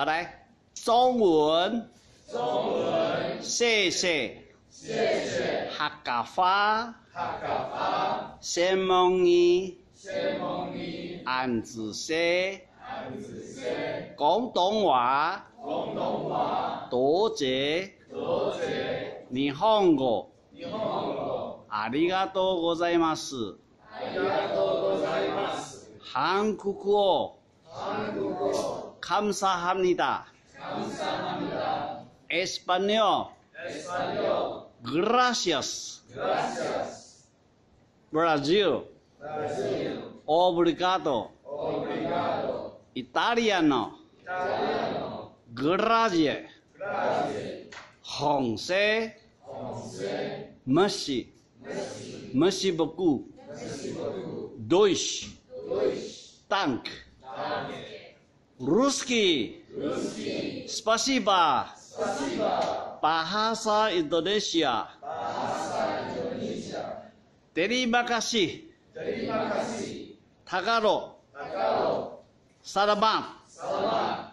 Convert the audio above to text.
好來，中文，中文，謝謝，謝謝，客家話，客家話，謝蒙你，謝蒙你，俺子說，俺子說，廣東話，廣東話，多謝，多謝，日本語，日本語，ありがとうございます。ありがとうございます。韓國語，韓國語， 감사합니다。 감사합니다。 Español， Español， gracias。 Gracias。 Brasil， Brasil， obrigado。 Obrigado。 Italiano， Italiano， grazie。 Grazie。紅色，紅色， merci。 Merci beaucoup。 Merci beaucoup。 Deutsch。 Deutsch。 Danke。 Danke。 Русский。 Русский。 Спасибо。 Спасибо。 Bahasa Indonesia。 Bahasa Indonesia。 Terima kasih。 Terima kasih。 Tagalog。 Tagalog。 Salamat。 Salamat。